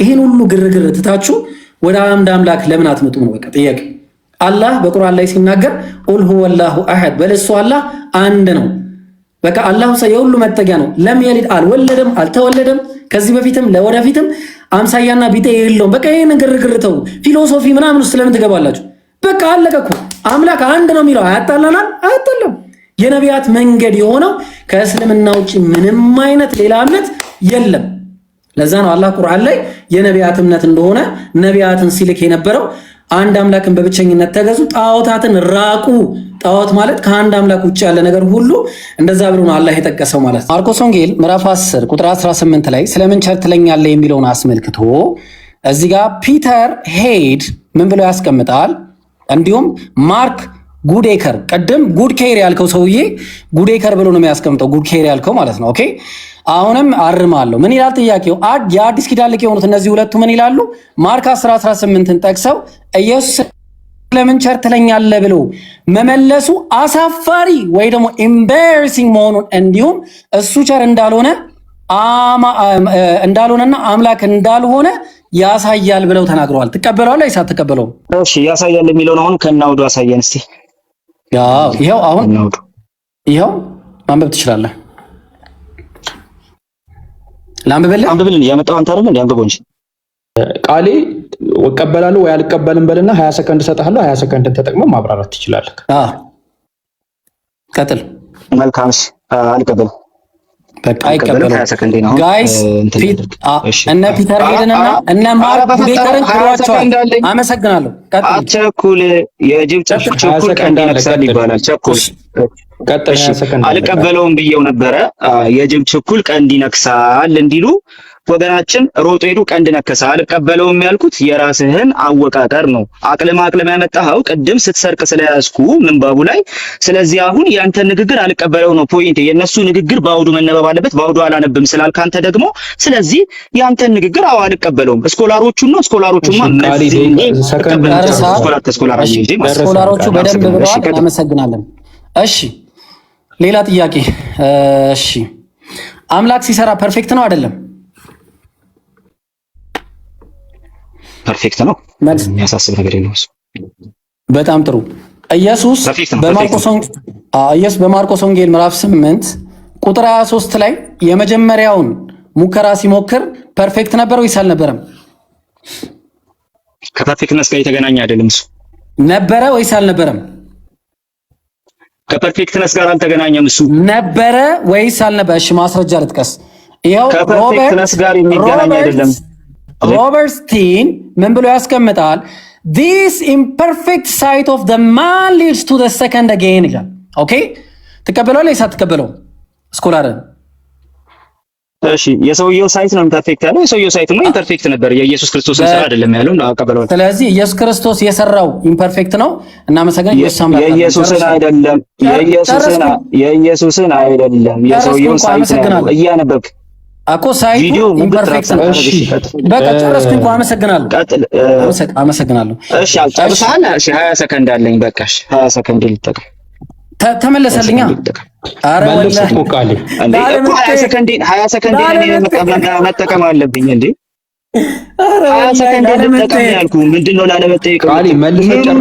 ይህን ሁሉ ግርግር ትታችሁ ወደ አንድ አምላክ ለምን አትመጡም ነው በቃ ጥያቄ። አላህ በቁርአን ላይ ሲናገር قل هو الله أحد በል እሱ አላህ አንድ ነው። በቃ አላህ የሁሉ መጠጊያ ነው። لم يلد አልወለደም፣ አልተወለደም፣ ከዚህ በፊትም ለወደፊትም አምሳያና ቢጤ የለውም። በቃ ይህን ግርግር ተው። philosophy ምናምን ውስጥ ለምን ትገባላችሁ? በቃ አለቀ እኮ። አምላክ አንድ ነው የሚለው አያጣላናል? አያጣላም። የነቢያት መንገድ የሆነው ከእስልምና ውጭ ምንም አይነት ሌላ እምነት የለም። ለዛ ነው አላህ ቁርአን ላይ የነቢያት እምነት እንደሆነ ነቢያትን ሲልክ የነበረው አንድ አምላክን በብቸኝነት ተገዙ፣ ጣዖታትን ራቁ። ጣዖት ማለት ከአንድ አምላክ ውጭ ያለ ነገር ሁሉ እንደዛ ብሎ ነው አላህ የጠቀሰው ማለት ነው። ማርቆስ ወንጌል ምዕራፍ 10 ቁጥር 18 ላይ ስለምን ቸር ትለኛለህ የሚለውን አስመልክቶ እዚህ ጋር ፒተር ሄድ ምን ብሎ ያስቀምጣል? እንዲሁም ማርክ ጉዴከር፣ ቅድም ጉድ ኬር ያልከው ሰውዬ ጉዴከር ብሎ ነው የሚያስቀምጠው። ጉድ ኬር ያልከው ማለት ነው። Okay አሁንም አርማለሁ። ምን ይላል ጥያቄው? የአዲስ ኪዳን ሊቅ የሆኑት እነዚህ ሁለቱ ምን ይላሉ? ማርክ 10 18ን ጠቅሰው ኢየሱስ ለምን ቸር ትለኛለህ ብሎ መመለሱ አሳፋሪ ወይ ደግሞ embarrassing መሆኑን እንዲሁም እሱ ቸር እንዳልሆነ እንዳልሆነና አምላክ እንዳልሆነ ያሳያል ብለው ተናግረዋል። ትቀበለዋለህ ወይስ አትቀበለውም? እሺ ያሳያል የሚለውን አሁን ከናውዱ አሳየን እስቲ። ያው ይኸው አሁን ይኸው ማንበብ ትችላለህ። ላንብብልህ? አንብብልን። ያመጣው አንተ አይደል እንዴ? አንብበው እንጂ ቃሌ እቀበላለሁ ወይ አልቀበልም በልና 20 ሰከንድ እሰጥሃለሁ። 20 ሰከንድን ተጠቅመህ ማብራራት ትችላለህ። አዎ ቀጥል። መልካም። እሺ አልቀበልም። በቃ አይቀበሉም። Guys እነ ፒተር ሄድንና እነ ማርክ ጉዴከርን ክሯቸዋል። አመሰግናለሁ። አቸኩል የጅብ ቸኩል ቀንድ ይነክሳል ይባላል። ቸኩል አልቀበለውም ብየው ነበረ። የጅብ ችኩል ቀንድ ይነክሳል እንዲሉ ወገናችን ሮጦ ሄዱ ቀንድ ነከሰ። አልቀበለውም ያልኩት የራስህን አወቃቀር ነው። አቅልማ አቅልማ ያመጣኸው ቅድም ስትሰርቅ ስለያዝኩ ምንባቡ ላይ። ስለዚህ አሁን ያንተን ንግግር አልቀበለው ነው point። የነሱ ንግግር በአውዱ መነበብ አለበት። በአውዱ አላነብም ስላልክ አንተ ደግሞ ስለዚህ ያንተን ንግግር አዎ አልቀበለውም። scholar ኦቹን ነው scholar ኦቹማ scholar ኦቹ በደንብ ብለዋል። እናመሰግናለን። እሺ ሌላ ጥያቄ። እሺ አምላክ ሲሰራ perfect ነው አይደለም? Perfect ነው። የሚያሳስብ ነገር የለውም። በጣም ጥሩ። ኢየሱስ በማርቆስ ወንጌል ምዕራፍ 8 ቁጥር 23 ላይ የመጀመሪያውን ሙከራ ሲሞክር perfect ነበር ወይስ አልነበረም? ከ perfectness ጋር የተገናኘ አይደለም። እሱ ነበረ ወይስ አልነበረም? ከ perfectness ጋር አልተገናኘም። እሱ ነበረ ወይስ አልነበረ? እሺ ማስረጃ ልጥቀስ። ይኸው ከ perfectness ጋር የሚገናኝ አይደለም። ሮበርት ስቲን ምን ብሎ ያስቀምጣል? This imperfect sight of the man leads to the second again ይላል። Okay ትቀበለዋለህ ወይስ አትቀበለውም? Scholar ን እሺ የሰውየው sight ነው imperfect ያለው። የሰውየው sight ነው imperfect ነበር። የኢየሱስ ክርስቶስን ስራ አይደለም ያለው። አቀበለዋለሁ። ስለዚህ ኢየሱስ ክርስቶስ የሰራው imperfect ነው። እናመሰግናለን። ኢየሱስ አምላክ የኢየሱስን አይደለም፣ የኢየሱስን አይደለም፣ የሰውየውን sight ነው እያነበብክ እኮ sight ኡ imperfect ነው። በቃ ጨረስኩኝ እኮ አመሰግናለሁ። አመሰግናለሁ። እሺ አልጨርሰሃል። እሺ 20 ሰከንድ አለኝ። በቃ እሺ 20 ሰከንድ ልጠቀም። ተመለሰልኛ። ኧረ ወላሂ 20 ሰከንድ መጠቀም አለብኝ እንዴ? 20 ሰከንድ ልጠቀም ያልኩህ ምንድን ነው? ላለመጠየቅ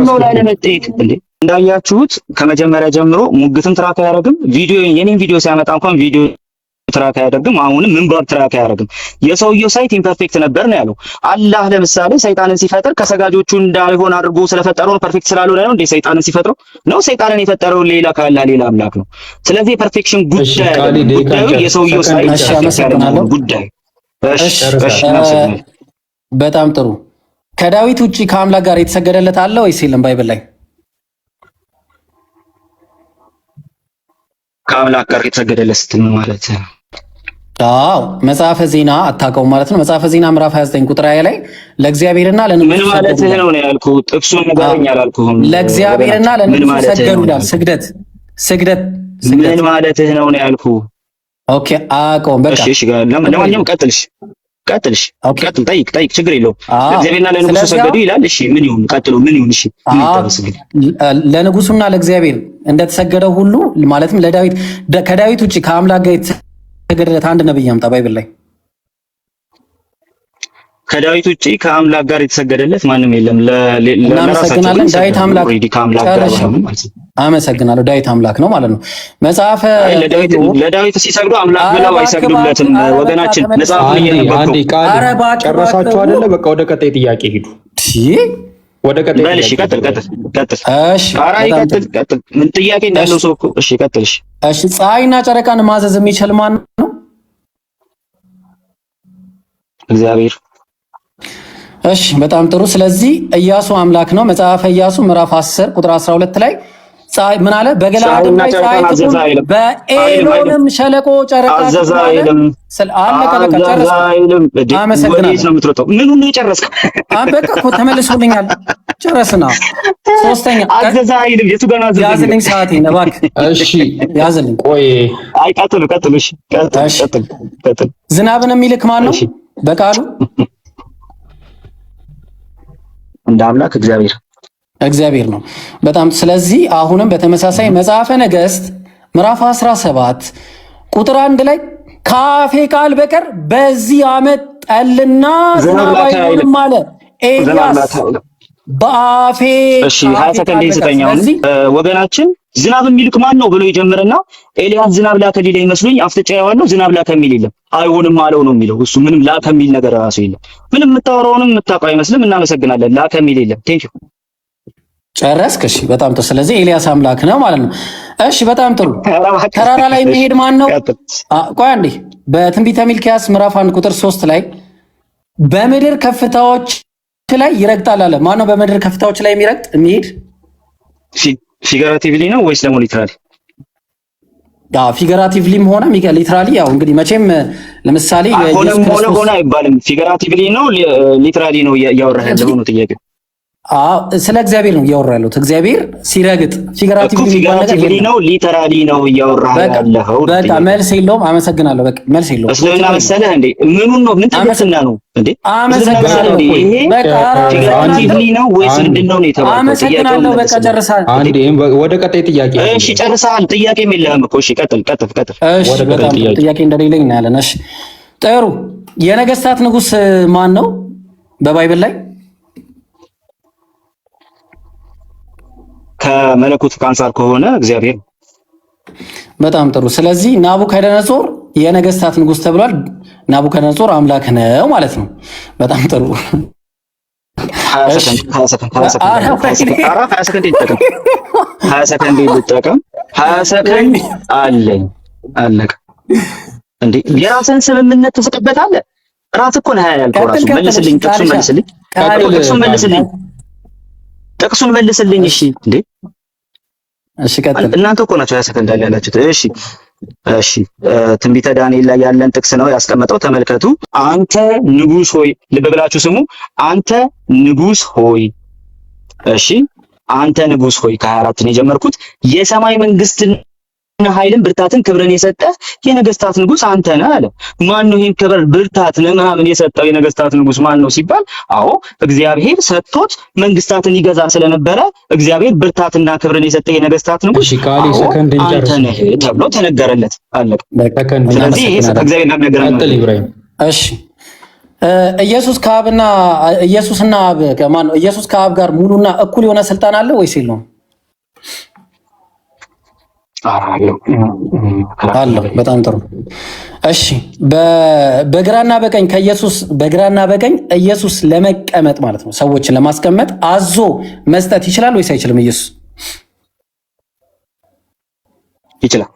ነው ላለመጠየቅ እንዴ? እንዳያችሁት ከመጀመሪያ ጀምሮ ሙግትም track አያደርግም። ቪዲዮ የኔን ቪዲዮ ሲያመጣ እንኳን ቪዲዮ track አያደርግም። አሁንም ምንባብ track አያደርግም። የሰውየው sight imperfect ነበር ነው ያለው። አላህ ለምሳሌ ሰይጣንን ሲፈጥር ከሰጋጆቹ እንዳይሆን አድርጎ ስለፈጠረው ነው perfect ስላልሆነ ነው እንዴ ሰይጣንን ሲፈጥረው ነው? ሰይጣንን የፈጠረው ሌላ ካላ ሌላ አምላክ ነው። ስለዚህ የ perfection ጉዳይ ጉዳዩ የሰውየው sight ጉዳይ። እሺ፣ በጣም ጥሩ። ከዳዊት ውጪ ከአምላክ ጋር የተሰገደለት አለ ወይስ የለም? Bible ላይ ከአምላክ ጋር የተሰገደለት ስትል ማለት ነው? አዎ መጽሐፈ ዜና አታውቀውም ማለት ነው። መጽሐፈ ዜና ምዕራፍ 29 ቁጥር 20 ላይ ለእግዚአብሔርና ለንጉሱ ምን ማለት ነው ነው ያልኩህ። ጥቅሱን ንገረኝ አላልኩህም። ለእግዚአብሔርና ለንጉሱ ሰገዱ ይላል። ስግደት ስግደት ስግደት ምን ማለትህ ነው ነው ያልኩህ። Okay አውቀውም። በቃ እሺ፣ እሺ። ለማንኛውም ቀጥልሽ፣ ቀጥልሽ፣ ቀጥል። ጠይቅ፣ ጠይቅ፣ ችግር የለውም። ለእግዚአብሔርና ለንጉሱ ሰገዱ ይላል። እሺ ምን ይሁን? ቀጥሎ ምን ይሁን? እሺ ምን ይደረስ እንግዲህ ለንጉሱና ለእግዚአብሔር እንደተሰገደው ሁሉ ማለትም ለዳዊት ከዳዊት ውጪ ከአምላክ ጋር የተሰገደለት አንድ ነብይ አምጣ Bible ላይ። ከዳዊት ውጪ ከአምላክ ጋር የተሰገደለት ማንም የለም። ለራሳቸው ግን እናመሰግናለን። ዳዊት ይሰግዳሉ። አምላክ Already ከአምላክ ጋር ጨርሻ። ባይሆንም ማለት ነው። አመሰግናለሁ። ዳዊት አምላክ ነው ማለት ነው። መጽሐፈ አይ ለዳዊት ኢዮብ ለዳዊት ሲሰግዱ አምላክ ኧረ ብለው እባክህ አይሰግዱለትም። እባክህ፣ ኧረ በቃ ወገናችን ተመልሰ መጽሐፉን አንዴ እየነበብከው አንዴ ቃሌ ኧረ እባክህ ጨረሳችሁ እባክህ። አይደለ? በቃ ወደ ቀጣይ ጥያቄ ሂዱ። ወደ ቀጣይ በል እሺ፣ ጥያቄ ቀጥል ሂዱ። ቀጥል ቀጥል። እሺ ኧረ በጣም ቀጥል ጥሩ። ቀጥል። ምን ጥያቄ እንዳለው እሺ ሰው እኮ እሺ፣ ቀጥል። እሺ እሺ፣ ፀሐይና ጨረቃን ማዘዝ የሚችል ማን ነው? እግዚአብሔር። እሺ በጣም ጥሩ። ስለዚህ ኢያሱ አምላክ ነው። መጽሐፈ ኢያሱ ምዕራፍ 10 ቁጥር 12 ላይ ፀሐይ ምን አለ? በገለዓድም ፀሐይና ላይ ፀሐይ ጨረቃን አዘዘ ትቁም፣ አይልም። አይልም አይልም። በኤሎንም ሸለቆ ጨረቃ አዘዘ ትቁም አለ። አይልም። አለቀ በቃ አዘዘ ጨረስኩ። አይልም። እንዴ ወዴት አመሰግናለሁ። ነው የምትሮጠው? ምኑን ነው የጨረስከው? በቃ እኮ ተመልሶልኛል። ጨረስና ሶስተኛ አዘዘ አይልም። የቱ ጋር ነው አዘዘ የሚለው? ያዝልኝ፣ ሰዓቴን እባክህ እሺ ያዝልኝ። ቆይ አይ ቀጥሉ ቀጥሉ። እሺ ቀጥሉ እሺ ቀጥሉ ቀጥሉ። ዝናብን የሚልክ ማን ነው? እሺ በቃሉ እንደ አምላክ እግዚአብሔር። እግዚአብሔር ነው። በጣም ስለዚህ አሁንም በተመሳሳይ መጽሐፈ ነገሥት ምዕራፍ 17 ቁጥር 1 ላይ ከአፌ ቃል በቀር በዚህ ዓመት ጠልና ዝናብ ዝናብ ላከ አይልም። አይሆንም አለ ዝናብ ኤልያስ ላከ አይልም። በአፌ እሺ 20 ከአፌ ሰከንድ ቃል በቀር። ስጠኝ። አሁን ስለዚህ ወገናችን ዝናብ የሚልክ ማን ነው ብሎ ይጀምርና ኤልያስ ዝናብ ላከ ሊለኝ መስሎኝ አፍጥጫ ያዋለው ዝናብ ላከ የሚል የለም። አይሆንም አለው ነው የሚለው እሱ። ምንም ላከ የሚል ነገር ራሱ የለም። ምንም የምታወራውንም የምታውቀው አይመስልም። እናመሰግናለን። ላከ የሚል የለም። Thank you። ጨረስክ? እሺ በጣም ጥሩ። ስለዚህ ኤልያስ አምላክ ነው ማለት ነው። እሺ በጣም ጥሩ። ተራራ ላይ የሚሄድ ማን ነው? ቀጥል። ቆይ አንዴ። በትንቢተ ሚልክያስ ምዕራፍ 1 ቁጥር 3 ላይ በምድር ከፍታዎች ላይ ይረግጣል አለ። ማን ነው በምድር ከፍታዎች ላይ የሚረግጥ የሚሄድ? Figuratively ነው ወይስ ደግሞ literally? ያው figuratively ም ሆነ literally ያው እንግዲህ መቼም ለምሳሌ የኢየሱስ ሆነም ሆነ ክርስቶስ ሆነ አይባልም። Figuratively ነው literally ነው እያወራህ ያለው ነው ጥያቄው። አዎ ስለ እግዚአብሔር ነው እያወራ ያለሁት። እግዚአብሔር ሲረግጥ እኮ Figuratively የሚባል ነገር Figuratively የለም። ነው literally ነው እያወራህ በቃ ያለኸው ነው በቃ ጥያቄው። መልስ የለውም። አመሰግናለሁ። በቃ መልስ የለውም። እስልምና መሰለህ እንዴ? ምኑን ነው ምን ትምህርትና ነው እንዴ? እስልምና መሰለህ አመሰግናለሁ። እንዴ? ይሄ በቃ ኧረ አመሰግናለሁ። Figuratively ነው ወይስ አንዴ ምንድን ነው ነው የተባልከው? ጥያቄውን አመሰግናለሁ። በቃ መልስልኝ። ጨርሳል። አንዴ ወደ ቀጣይ ጥያቄ እሺ ጨርሰሃል። ጥያቄም የለህም እኮ። እሺ ቀጥል ቀጥል ቀጥል። እሺ ወደ ቀጣይ በጣም ጥሩ። ጥያቄ። ጥያቄ እንደሌለኝ እናያለን። እሺ ጥሩ። የነገስታት ንጉስ ማን ነው በ Bible ላይ? ከመለኮት አንጻር ከሆነ እግዚአብሔር። በጣም ጥሩ። ስለዚህ ናቡከደነጾር የነገስታት ንጉስ ተብሏል። ናቡከደነጾር አምላክ ነው ማለት ነው። በጣም ጥሩ። 20 እሺ ሰከንድ 20 ሰከንድ 20 ሰከንድ ኧረ አለኝ። 20 ሰከንድ ኧረ 20 ሰከንድ ልጠቀም። 20 ሰከንድ ልጠቀም። 20 ሰከንድ አለኝ። አለቀ። እንዴ የራስህን ስምምነት ትስቅበታለህ። ራስህ እኮ ነህ ያልከው። ቀጥል ራሱ ቀጥል። እሺ መልስልኝ፣ ጥቅሱን ቃልሻ መልስልኝ፣ ቃል ቀጥል ጥቅሱን ቃሌ። መልስልኝ፣ ጥቅሱን መልስልኝ። እሺ እንዴ እሺ ቀጥል። እናንተ እኮ ናችሁ 20 ሰከንድ አለ ያላችሁት። እሺ እሺ ትንቢተ ዳንኤል ላይ ያለን ጥቅስ ነው ያስቀመጠው። ተመልከቱ። አንተ ንጉስ ሆይ፣ ልብ ብላችሁ ስሙ። አንተ ንጉስ ሆይ፣ እሺ አንተ ንጉስ ሆይ ከ24 ነው የጀመርኩት። የሰማይ መንግስትን ኃይልን ብርታትን ክብርን የሰጠ የነገስታት ንጉስ አንተ ነህ አለ። ማን ነው ይህን ክብር ብርታት ምናምን የሰጠው የነገስታት ንጉስ ማን ነው ሲባል፣ አዎ እግዚአብሔር ሰጥቶት መንግስታትን ይገዛ ስለነበረ እግዚአብሔር ብርታትና ክብርን የሰጠ የነገስታት ንጉስ እሺ ቃሌ አዎ ሰከንድ አንተ እንጨርስ። ነህ ተብሎ ተነገረለት። አለቀ። በቃ ሰከንድ ስለዚህ ይሄ እናመሰግናለን። ከእግዚአብሔር ጋር የሚያገናኘው ቀጥል ኢብራሂም። እሺ ኢየሱስ ከአብና ኢየሱስና አብ ማን ነው? ኢየሱስ ከአብ ጋር ሙሉና እኩል የሆነ ስልጣን አለ ወይስ የለውም? አለው። አለው። በጣም ጥሩ። እሺ በግራና በቀኝ ከኢየሱስ በግራና በቀኝ ኢየሱስ ለመቀመጥ ማለት ነው ሰዎችን ለማስቀመጥ አዞ መስጠት ይችላል ወይስ አይችልም? ኢየሱስ ይችላል።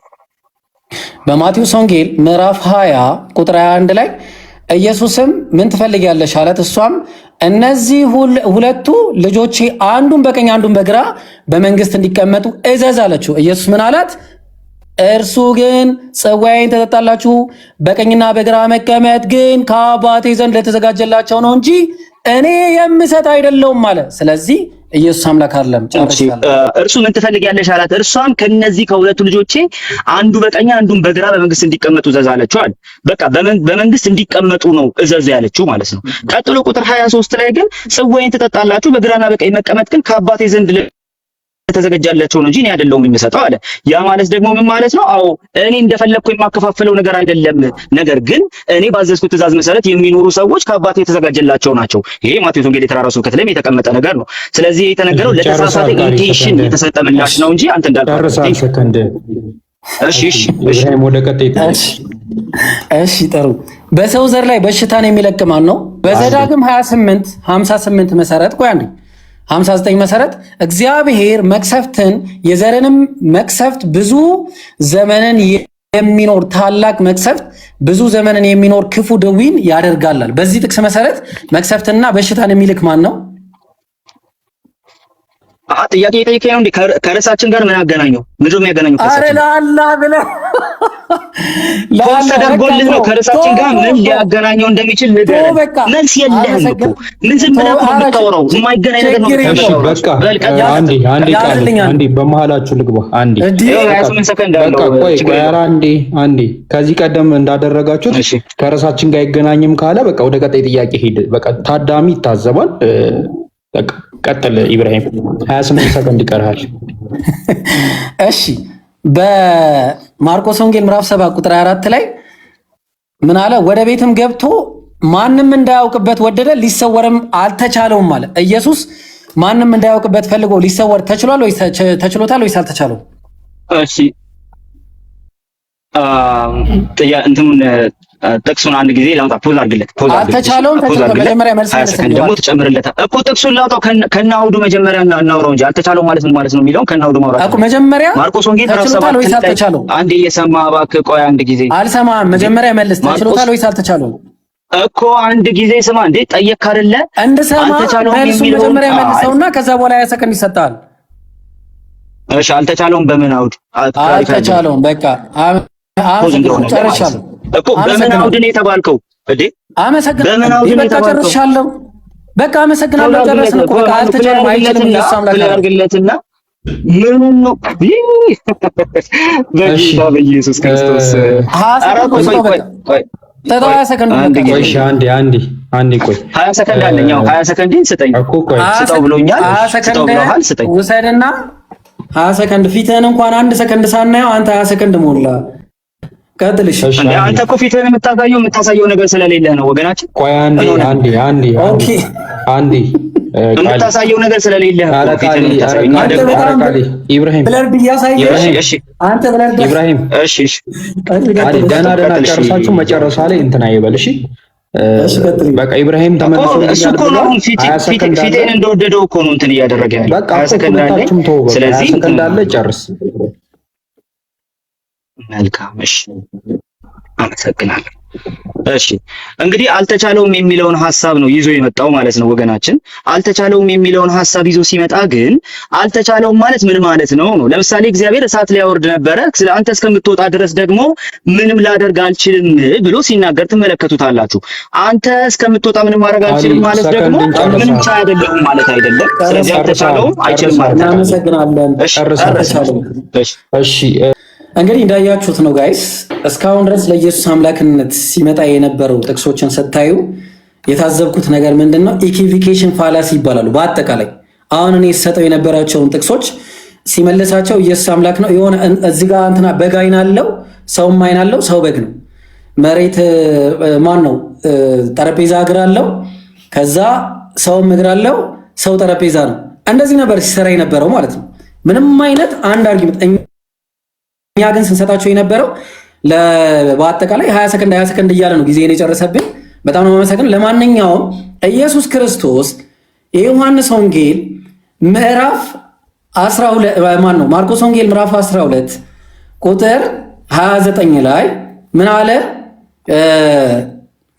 በማቴዎስ ወንጌል ምዕራፍ 20 ቁጥር 21 ላይ ኢየሱስም ምን ትፈልጊያለሽ አላት። እሷም እነዚህ ሁለቱ ልጆቼ አንዱን በቀኝ አንዱን በግራ በመንግስት እንዲቀመጡ እዘዝ አለችው። ኢየሱስ ምን አላት? እርሱ ግን ጽዋዬን ትጠጣላችሁ፣ በቀኝና በግራ መቀመጥ ግን ከአባቴ ዘንድ ለተዘጋጀላቸው ነው እንጂ እኔ የምሰጥ አይደለሁም አለ። ስለዚህ ኢየሱስ አምላክ አይደለም። ጨርሻለሁ። እርሱ ምን ትፈልጊያለሽ አላት። እርሷም ከነዚህ ከሁለቱ ልጆቼ አንዱ በቀኝ አንዱን በግራ በመንግስት እንዲቀመጡ እዘዝ አለችው አለ። በቃ በመንግስት እንዲቀመጡ ነው እዘዝ ያለችው ማለት ነው። ቀጥሎ ቁጥር 23 ላይ ግን ጽዋዬን ትጠጣላችሁ፣ በግራና በቀኝ መቀመጥ ግን ከአባቴ ዘንድ ስለተዘጋጀላቸው ነው እንጂ እኔ አይደለሁም የምሰጠው አለ። ያ ማለት ደግሞ ምን ማለት ነው? አዎ እኔ እንደፈለግኩ የማከፋፍለው ነገር አይደለም። ነገር ግን እኔ ባዘዝኩት ትእዛዝ መሰረት የሚኖሩ ሰዎች ከአባቴ የተዘጋጀላቸው ናቸው። ይሄ ማቴዎስ ወንጌል የተራራው ስብከት ላይም የተቀመጠ ነገር ነው። ስለዚህ የተነገረው ለተሳሳተ intention የተሰጠ ምላሽ ነው እንጂ አንተ እንዳልከው። እሺ፣ እሺ፣ እሺ። ወደ ቀጣይ። እሺ፣ ጥሩ። በሰው ዘር ላይ በሽታን የሚለቅ ማን ነው? በዘዳግም 28 58 መሰረት፣ ቆይ አንዴ፣ 59 መሰረት እግዚአብሔር መቅሰፍትን የዘርንም መቅሰፍት ብዙ ዘመንን የሚኖር ታላቅ መቅሰፍት ብዙ ዘመንን የሚኖር ክፉ ደዌን ያደርጋላል። በዚህ ጥቅስ መሰረት መቅሰፍትና በሽታን የሚልክ ማን ነው? ጥያቄ የጠየቀኝ ነው እንዴ? ከርዕሳችን ጋር ምን አገናኘው? ምንድን ነው የሚያገናኘው? አረ ለአላህ ብለህ። Pause ተደርጎልህ ነው። ከርዕሳችን ጋር ምን ሊያገናኘው እንደሚችል ንገረን። መልስ የለህም እኮ። ምን ዝም ብለህ ነው የምታወራው? የማይገናኝ ነገር ነው የምታወራው። በቃ አንዴ፣ አንዴ፣ ቃል አንዴ በመሀላችሁ ልግባ። አንዴ በቃ ቆይ ቆይ፣ ኧረ አንዴ፣ አንዴ። ከዚህ ቀደም እንዳደረጋችሁት ከርዕሳችን ጋር አይገናኝም ካለ በቃ ወደ ቀጣይ ጥያቄ ሄድ። በቃ ታዳሚ ይታዘባል። በቃ ቀጥል ኢብራሂም፣ 28 ሰከንድ ይቀርሃል። እሺ፣ በማርቆስ ወንጌል ምዕራፍ 7 ቁጥር 24 ላይ ምን አለ? ወደ ቤትም ገብቶ ማንም እንዳያውቅበት ወደደ፣ ሊሰወርም አልተቻለውም አለ። ኢየሱስ ማንም እንዳያውቅበት ፈልጎ ሊሰወር ተችሏል ወይ ተችሎታል ወይስ አልተቻለውም? እሺ፣ እንትኑን ጥቅሱን አንድ ጊዜ ላውጣ። Pause አድርግለት። Pause አልተቻለውም። ተችሏል። መጀመሪያ መልስ ሰከንድ ደግሞ ትጨምርለታል እኮ። ጥቅሱን ላውጣው ከነአውዱ መጀመሪያ እናውራው እንጂ አልተቻለውም ማለት ምን ማለት ነው የሚለውን ከነአውዱ ማውራት እኮ። መጀመሪያ ማርቆስ ወንጌል ምዕራፍ 7 ወይስ አልተቻለውም? አንዴ እየሰማ እባክህ፣ ቆይ አንድ ጊዜ። አልሰማህም። መጀመሪያ መልስ፣ ተችሎታል ወይስ አልተቻለውም? እኮ አንድ ጊዜ ስማ እንዴ፣ ጠየቅ አይደለ? እንድሰማ መልሱን መጀመሪያ መልሰውና ከዛ በኋላ 20 ሰከንድ ይሰጣል። እሺ፣ አልተቻለውም በምን አውድ? አልተቻለውም። በቃ ጨርሻለሁ እኮ። በምን አውድ ነው የተባልከው እንዴ? አመሰግናለሁ። በቃ ጨርሻለሁ። በቃ አመሰግናለሁ። ጨረስን እኮ። በቃ አልተቻለም፣ አይችልም። ኢየሱስ አምላክ አድርግለትና ምኑን ነው በጌታ በኢየሱስ ክርስቶስ። ኧረ ቆይ ቆይ ቆይ። ሰከንድ። አንዴ፣ አንዴ፣ አንዴ ቆይ። 20 ሰከንድ አለኝ። አዎ፣ 20 ሰከንድን ስጠኝ እኮ ቆይ። ስጠው ብሎኛል። ስጠው ብሎሃል። ስጠኝ። ውሰድና 20 ሰከንድ። ፊትህን እንኳን አንድ ሰከንድ ሳናየው አንተ 20 ሰከንድ ሞላ። ቀጥልሽ። አንተ እኮ ፊትህን የምታሳየው ነገር ስለሌለ ነው ወገናችን። ቆይ አንዴ፣ አንዴ፣ አንዴ፣ አንዴ። የምታሳየው ነገር ስለሌለ ነው ፊትህን የምታሳየው። እኛ ደግሞ ኢብራሂም Blurred እያሳየህ አንተ blurred ኢብራሂም፣ እሺ፣ እሺ። ደህና ደህና ጨርሳችሁ መጨረሻ ላይ እንትና ይበል። እሺ በቃ ኢብራሂም ተመልሶ እሱ እኮ ነው አሁን ፊቴን እንደወደደው እኮ ነው እንትን እያደረገ ያለው። በቃ 20 ሰከንድ አለ። ስለዚህ ሰከንድ አለ፣ ጨርስ። መልካም፣ እሺ፣ አመሰግናለሁ። እሺ፣ እንግዲህ አልተቻለውም የሚለውን ሐሳብ ነው ይዞ የመጣው ማለት ነው ወገናችን። አልተቻለውም የሚለውን ሐሳብ ይዞ ሲመጣ ግን አልተቻለውም ማለት ምን ማለት ነው ነው። ለምሳሌ እግዚአብሔር እሳት ሊያወርድ ነበረ፣ አንተ እስከምትወጣ ድረስ ደግሞ ምንም ላደርግ አልችልም ብሎ ሲናገር ትመለከቱታላችሁ። አንተ እስከምትወጣ ምንም ማድረግ አልችልም ማለት ደግሞ ምንም ቻይ አይደለሁም ማለት አይደለም። ስለዚህ አልተቻለውም አይችልም ማለት አይደለም። እናመሰግናለን። እሺ፣ እሺ። እንግዲህ እንዳያችሁት ነው guys፣ እስካሁን ድረስ ለኢየሱስ አምላክነት ሲመጣ የነበረው ጥቅሶችን ስታዩ የታዘብኩት ነገር ምንድን ነው? Equivocation fallacy ይባላሉ። በአጠቃላይ አሁን እኔ ሰጠው የነበራቸውን ጥቅሶች ሲመልሳቸው ኢየሱስ አምላክ ነው የሆነ እዚህ ጋር እንትና በግ አይን አለው፣ ሰውም አይን አለው፣ ሰው በግ ነው። መሬት ማን ነው? ጠረጴዛ እግር አለው፣ ከዛ ሰውም እግር አለው፣ ሰው ጠረጴዛ ነው። እንደዚህ ነበር ሲሰራ የነበረው ማለት ነው። ምንም አይነት አንድ argument እኛ ግን ስንሰጣቸው የነበረው በአጠቃላይ 20 ሰከንድ 20 ሰከንድ እያለ ነው ጊዜን የጨረሰብኝ። በጣም ነው የማመሰግነው። ለማንኛውም ኢየሱስ ክርስቶስ የዮሐንስ ወንጌል ምዕራፍ 12፣ ማን ነው፣ ማርቆስ ወንጌል ምዕራፍ 12 ቁጥር 29 ላይ ምን አለ?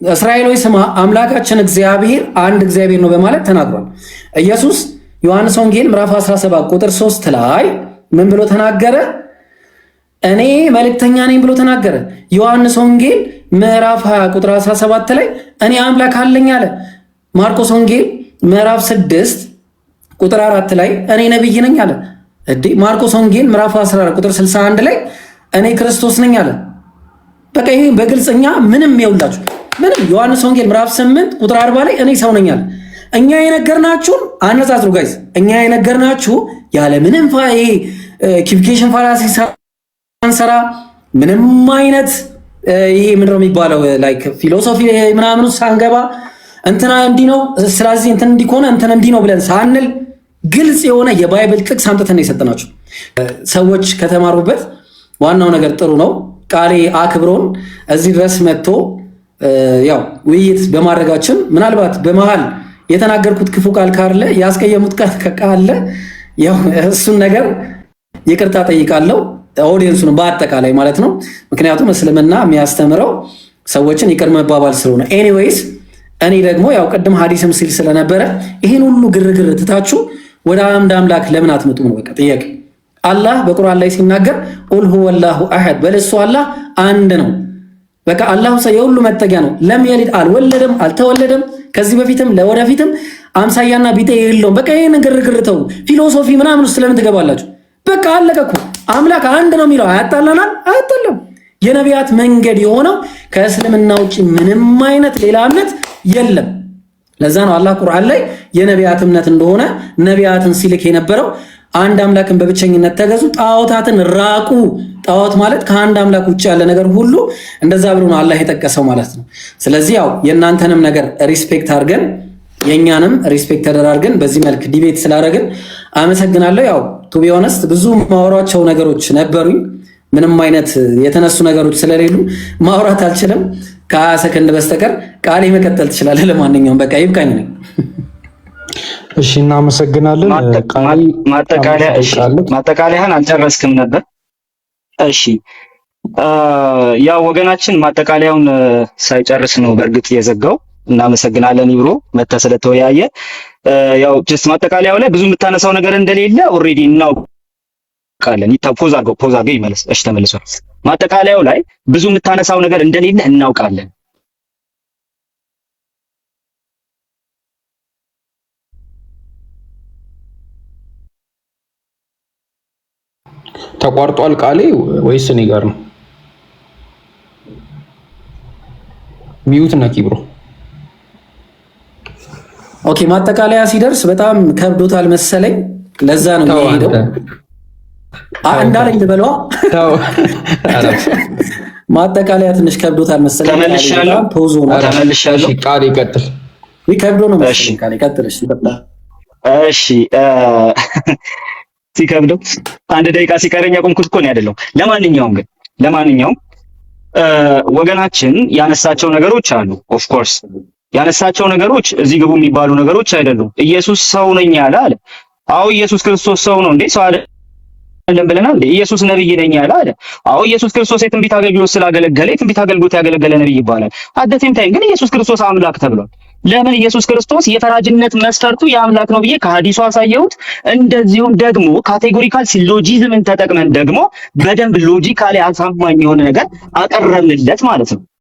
እስራኤል ሆይ ስማ፣ አምላካችን እግዚአብሔር አንድ እግዚአብሔር ነው በማለት ተናግሯል። ኢየሱስ ዮሐንስ ወንጌል ምዕራፍ 17 ቁጥር 3 ላይ ምን ብሎ ተናገረ? እኔ መልእክተኛ ነኝ ብሎ ተናገረ። ዮሐንስ ወንጌል ምዕራፍ 20 ቁጥር 17 ላይ እኔ አምላክ አለኝ አለ። ማርቆስ ወንጌል ምዕራፍ 6 ቁጥር 4 ላይ እኔ ነብይ ነኝ አለ። እንዴ፣ ማርቆስ ወንጌል ምዕራፍ 14 ቁጥር 61 ላይ እኔ ክርስቶስ ነኝ አለ። በቃ ይሄ በግልጽኛ ምንም ይውላችሁ ምንም። ዮሐንስ ወንጌል ምዕራፍ 8 ቁጥር 40 ላይ እኔ ሰው ነኝ አለ። እኛ የነገርናችሁን አነጻጽሩ guys። እኛ የነገርናችሁ ያለ ምንም equivocation fallacy ሳንሰራ፣ ምንም አይነት ይሄ ምንድን ነው የሚባለው like philosophy ምናምን ሳንገባ፣ እንትና እንዲህ ነው ስለዚህ እንትን እንዲህ ከሆነ እንትን እንዲህ ነው ብለን ሳንል ግልጽ የሆነ የ Bible ጥቅስ አምጥተን ነው የሰጠናችሁ። ሰዎች ከተማሩበት ዋናው ነገር ጥሩ ነው። ቃሌ አክብሮን እዚህ ድረስ መጥቶ ያው ውይይት በማድረጋችን ምናልባት በመሃል የተናገርኩት ክፉ ቃል ካለ፣ ያስቀየሙት ቃል ካለ ያው እሱን ነገር ይቅርታ ጠይቃለሁ። Audience ኡን በአጠቃላይ ማለት ነው። ምክንያቱም እስልምና የሚያስተምረው ሰዎችን ይቅር መባባል ስለሆነ። Anyways እኔ ደግሞ ያው ቅድም ሀዲስም ሲል ስለነበረ ይህን ሁሉ ግርግር ትታችሁ ወደ አንድ አምላክ ለምን አትመጡም ነው በቃ ጥያቄ። አላህ በቁርአን ላይ ሲናገር قل هو الله أحد፣ በል እሱ አላህ አንድ ነው። በቃ አላህ የሁሉ መጠጊያ ነው። لم يلد አልወለደም፣ አልተወለደም፣ ከዚህ በፊትም ለወደፊትም አምሳያና ቢጤ የለውም። በቃ ይህን ግርግር ተው። Philosophy ምናምን ውስጥ ለምን ትገባላችሁ? በቃ አለቀ እኮ። አምላክ አንድ ነው የሚለው አያጣላናል? አያጣላም። የነቢያት መንገድ የሆነው ከእስልምና ውጭ ምንም አይነት ሌላ እምነት የለም። ለዛ ነው አላህ ቁርአን ላይ የነቢያት እምነት እንደሆነ ነቢያትን ሲልክ የነበረው አንድ አምላክን በብቸኝነት ተገዙ፣ ጣዖታትን ራቁ። ጣዖት ማለት ከአንድ አምላክ ውጭ ያለ ነገር ሁሉ እንደዛ ብሎ ነው አላህ የጠቀሰው ማለት ነው። ስለዚህ ያው የእናንተንም ነገር respect አድርገን የእኛንም respect ተደራርገን በዚህ መልክ debate ስላደረግን አመሰግናለሁ። ያው to be honest ብዙ ማውራቸው ነገሮች ነበሩኝ። ምንም አይነት የተነሱ ነገሮች ስለሌሉ ማውራት አልችልም ከ20 ሰከንድ በስተቀር። ቃሌ መቀጠል ትችላለህ። ለማንኛውም በቃ ይብቃኝ ነው። እሺ፣ እናመሰግናለን። ማጠቃለያ፣ እሺ፣ ማጠቃለያህን አልጨረስክም ነበር። እሺ፣ ያው ወገናችን ማጠቃለያውን ሳይጨርስ ነው በእርግጥ የዘጋው። እናመሰግናለን ይብሮ መተህ ስለተወያየ። ያው just ማጠቃለያው ላይ ብዙ የምታነሳው ነገር እንደሌለ already እናውቃለን። ይታ pause አድርገው፣ pause አድርገው ይመለስ። እሺ፣ ተመልሷል። ማጠቃለያው ላይ ብዙ የምታነሳው ነገር እንደሌለ እናውቃለን። ተቋርጧል ቃሌ ወይስ እኔ ጋር ነው? Mute ነኪ bro። Okay፣ ማጠቃለያ ሲደርስ በጣም ከብዶታል መሰለኝ። ለዛ ነው የሄደው። እንዳለኝ ልበለዋ። ማጠቃለያ ትንሽ ከብዶታል መሰለኝ። ተመልሻለሁ። Pause ነው። ተመልሻለሁ። ቃል ይቀጥል። ከብዶ ነው መሰለኝ። ቃል ይቀጥል። እሺ። እሺ፣ ሲከብደው 1 ደቂቃ ሲቀረኝ ያቆምኩት እኮ ነው አይደለም። ለማንኛውም ግን ለማንኛውም ወገናችን ያነሳቸው ነገሮች አሉ። Of course ያነሳቸው ነገሮች እዚህ ግቡ የሚባሉ ነገሮች አይደሉም። ኢየሱስ ሰው ነኝ ያለ አለ። አዎ፣ ኢየሱስ ክርስቶስ ሰው ነው እንዴ? ሰው አይደለም ብለናል እንዴ? ኢየሱስ ነብይ ነኝ ያለ አለ። አዎ፣ ኢየሱስ ክርስቶስ የትንቢት አገልግሎት ስላገለገለ የትንቢት አገልግሎት ያገለገለ ነብይ ይባላል። At the same time ግን ኢየሱስ ክርስቶስ አምላክ ተብሏል። ለምን ኢየሱስ ክርስቶስ የፈራጅነት መስፈርቱ የአምላክ ነው ብዬ ከሐዲሱ አሳየሁት። እንደዚሁም ደግሞ categorical syllogism ን ተጠቅመን ደግሞ በደንብ logically አሳማኝ የሆነ ነገር አቀረብንለት ማለት ነው።